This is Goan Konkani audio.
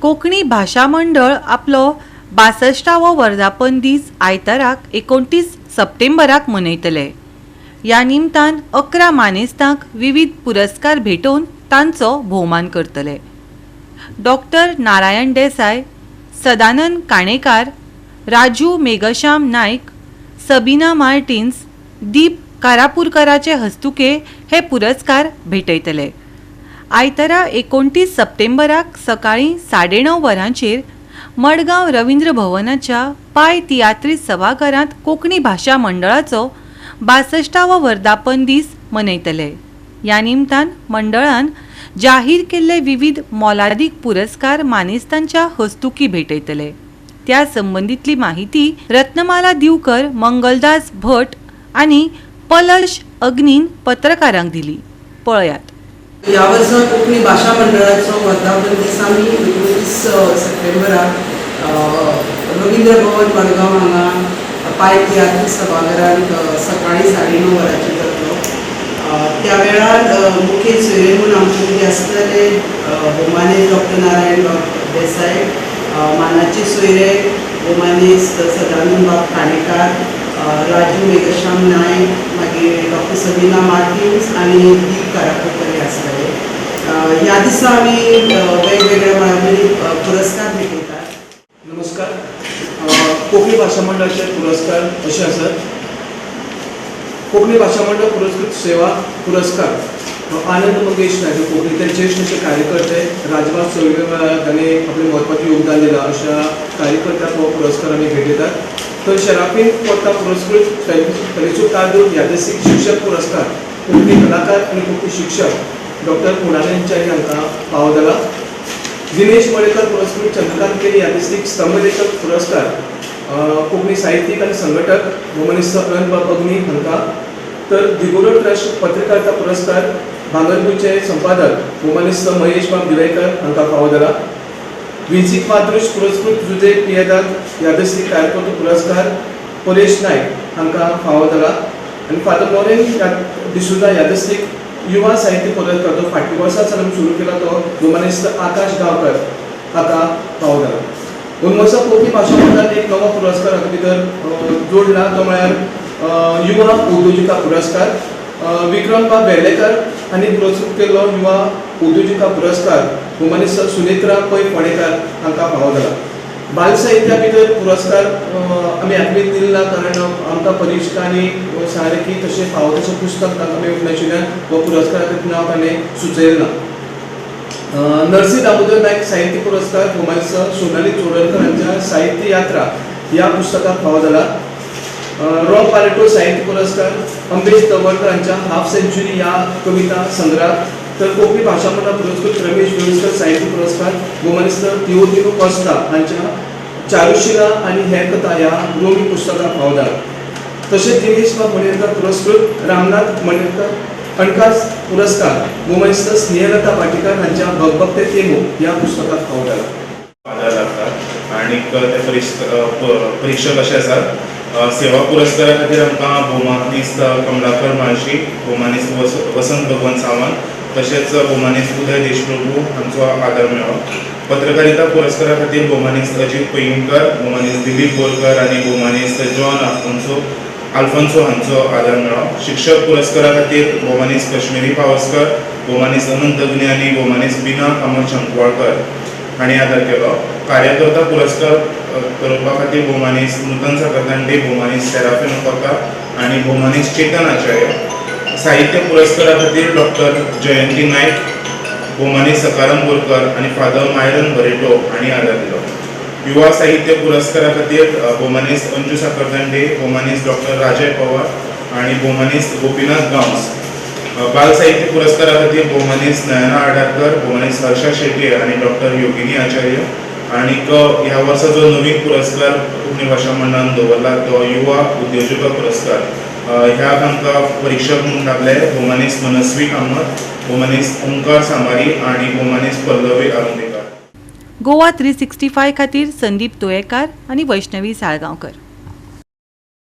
कोंकणी भाशा मंडळ आपलो 62वो वर्धापन दीस आयताराक 29 सप्टेंबराक मनयतले. ह्या निमतान 11 मानेस्तांक विविध पुरस्कार भेटोवन तांचो भोवमान करतले. डॉक्टर नारायण देसाय, सदानंद काणेकार, राजू मेघश्याम नायक, सबीना मार्टिन्स, दीप कारापूरकराचे हस्तुके हे पुरस्कार भेटयतले. आयतारा 29 सप्टेंबराक सकाळीं 9:30 वरांचेर मडगांव रवींद्र भवनाच्या पाय तियात्रीस सभाघरांत कोंकणी भाशा मंडळाचो 62वो वर्धापन दीस मनयतले. ह्या निमतान मंडळान जाहीर केल्ले विविध मोलादीक पुरस्कार मानेस्तांच्या हस्तुकी भेटयतले. त्या संबंदीतली माहिती रत्नमाला दिवकर, मंगलदास भट आनी पलश अग्नीन पत्रकारांक दिली. पळयात. ह्या वर्सा कोंकणी भाशा मंडळाचो वर्धापन दीस आमी 29 सप्टेंबराक रवींद्र भवन मडगांव हांगा पाय तियात्र सभाघरांत सकाळीं 9:30 वरांचेर जातलो. त्या वेळार मुखेल सोयरे म्हूण आमचे मदीं आसतले भोवमानेस्त डॉक्टर नारायण देसाय, मानाचे सोयरे भोवमानेस्त सदानंद बाब काणेकार, राजू मेघश्याम नायक, मागीर डॉक्टर सबीना मार्टिन्स आनी दीप कारापूरकर हे आसतले. ह्या दिसा आमी वेगवेगळ्या मळावयली पुरस्कार भेटयतात. नमस्कार. कोंकणी भाशा मंडळाचे पुरस्कार अशे आसात. कोंकणी भाशा मंडळ पुरस्कृत सेवा पुरस्कार, आनंद मंगेश नायक, कोंकणीचे ज्येश्ठ अशे कार्यकर्ते, राजभास चळवळी वेळार तांणी आपलें म्हत्वाचें योगदान दिलां, अशा कार्यकर्त्याक हो पुरस्कार आमी भेटयतात. तर शराफीन कोट्टा पुरस्कृत फेलिसो कार्दोज यादस्तीक शिक्षक पुरस्कार कोंकणी कलाकार आनी कोंकणी शिक्षक डॉक्टर पुर्णानंद च्यारी हांकां फावो जाला. दिनेश मळेकर पुरस्कृत चंद्रकांत केणी यादस्तीक स्तंभलेखक पुरस्कार कोंकणी साहित्यीक आनी संघटक भोवमानेस्त अनंतबाब अग्नी हांकां, तर दिगोरो ट्रस्ट पत्रकारिता पुरस्कार भांगरभूंयचे संपादक भोवमानेस्त महेश बाब दिवेकर हांकां फावो जाला. विन्सी क्वाद्रुश पुरस्कृत जुजे पियेदाद यादस्तीक कार्यकर्तो पुरस्कार परेश नायक हांकां फावो जाला आनी फादर लॉरेन डिसुजा यादस्तीक युवा साहित्य पुरस्कार, जो फाटल्या वर्सा सावन आमी सुरू केला, तो भोवमानेस्त आकाश गांवकर हाका फावो जाला. दोन वर्सां कोंकणी भाशा मंडळान एक नवो पुरस्कार हातूंत भितर जोडला, तो म्हळ्यार युवा उद्योजिका पुरस्कार. विक्रम बाब वेर्लेकर हांणी पुरस्कृत केल्लो युवा उद्योजिका पुरस्कार भोवमानेस्त सुनेत्रा पै फोंडेकार हांकां फावो जाला. बाल साहित्या भितर पुरस्कार आमी हातूंत दिले ना, कारण आमकां परिक्षकांनी सांगलें की तशें फावो तशें पुस्तक तांकां मेळूंक नाशिल्ल्यान हो पुरस्कारा खातीर नांव ताणें सुचयलें ना. नरसी दामोदर नायक साहित्य पुरस्कार भोवमानेस्त सोनाली चोडणकर हांच्या साहित्य यात्रा ह्या पुस्तकाक फावो जाला. रॉक बारेटो साहित्य पुरस्कार अंबेश तवडकर हांच्या हाफ सेंच्युरी ह्या कविता संग्रहाक, तर कोंकणी भाशा मंडळ पुरस्कृत रमेश वेळुस्कर साहित्य पुरस्कार भोवमानेस्त तिओदिनो कॉस्ता हांच्या चारुशिला आनी हेर कथा ह्या रोमी पुस्तकाक फावो जाला. तशेंच दिनेश बाब मणेरकर पुरस्कृत रामनाथ मणेरकर अणकार पुरस्कार भोवमानेस्त स्नेहलता भाटीकार हांच्या भगभगते तेमो ह्या पुस्तकाक फावो जाला. आदार लागता आनीक ते परिक्षक अशे आसात. सेवा पुरस्कारा खातीर आमकां भोवमानेस्त कमलाकर म्हाळशी, भोवमानेस्त वसंत भगवंत सावंत, तशेंच भोवमानेस्त उदय देशप्रभू हांचो आदार मेळ्ळो. पत्रकारिता पुरस्कारा खातीर भोवमानेस्त अजीत पैंगीणकर, भोवमानेस्त दिलीप बोरकर आनी भोवमानेस्त जॉन आल्फोन्सो हांचो आदार मेळ्ळो. शिक्षक पुरस्कारा खातीर भोवमानेस्त कश्मीरी पावसकर, भोवमानेस्त अनंत अग्नी आनी भोवमानेस्त बिना कामत शंकवाळकर हांणी आदार केलो. कार्यकर्ता पुरस्कार बरोवपा खातीर भोवमानेस्त नूतन साखरदांडे, भोवमानेस्त सेराफिन कोता आनी भोवमानेस्त चेतन आचार्य. साहित्य पुरस्कारा खातीर डॉक्टर जयंती नायक, भोवमानेस्त सकाराम बोरकर आनी फादर मायरन बरेटो हांणी आदार दिलो. युवा साहित्य पुरस्कारा खातीर भोवमानेस्त अंजू साखरदांडे, भोवमानेस्त डॉक्टर राजय पवार आनी भोवमानेस्त गोपीनाथ गांवस. बाल साहित्य पुरस्कारा खातीर भोवमानेस्त नयना आडारकर, भोवमानेस्त हर्षा शेट्ये आनी डॉक्टर योगिनी आचार्य. आनीक ह्या वर्सा जो नवीन पुरस्कार कोंकणी भाशा मंडळान दवरला तो युवा उद्योजक पुरस्कार. ह्याक आमकां परिक्षक म्हणून लागले भोवमानेस्त मनस्वी कामत, भोवमानेस्त ओंकार सामारी आनी भोवमानेस्त पल्लवी आरोंदेकर. गोवा 365 खातीर संदीप तुयेकार आनी वैष्णवी साळगांवकर.